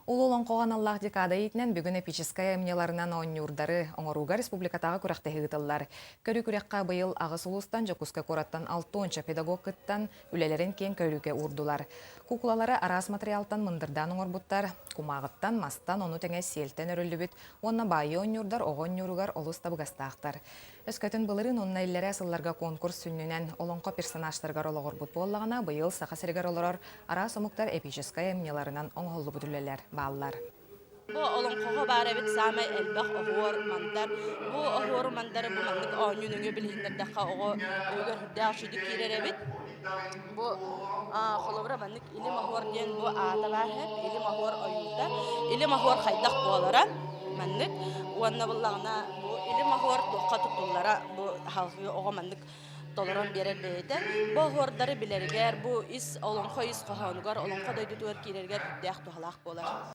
Улуу олоҥхоҕо аналлаах декада иитинэн бүгүн эпическай айымньыларынан оонньуурдары оҥорууга республикатааҕы күрэхтэһии ыытыллар. Көрүү күрэххэ быйыл аҕыс улуустан Дьокуускай куораттан алтыонча педагог кыттан үлэлэрин киэҥ көрүүгэ уурдулар. Куукулалары араас материалтан мындырдаан оҥорбуттар, кумааҕыттан, мастан, ону тэҥэ сиэлтэн өрүллүбүт уонна баайыы оонньуурдар оҕо оонньууругар олус табыгастаахтар. Өскөтүн былырыын уонна иллэрээ сылларга конкурс сүнньүнэн олоҥхо персонажтарыгар олоҕурбут буоллаҕына, быйыл Саха сиригэр олорор араас омуктар эпическай айымньыларынан оҥоһуллубут үлэлэр бааллар. Бу олоҥхоҕо баар эбит саамай элбэх оһуор мандар. Бу оһуор мандары бу маннык оонньуу нөҥүө билиһиннэрдэххэ оҕо өйүгэр сүрдээх үчүгэй киирэр эбит. Бу холобура маннык илим оһуор диэн бу аата баар илим оһуор ойуута. Илим оһуор хайдах буолара маннык уонна буллаҕына бу илим оһуор туохха туттуллара бу салгыы оҕо маннык толорон биэрэр бэйэтэ. Бу оһуордары билэригэр, бу ис олоҥхо ис хоһоонугар, олоҥхо дойдутугар киирэригэр сүрдээх туһалаах буолар.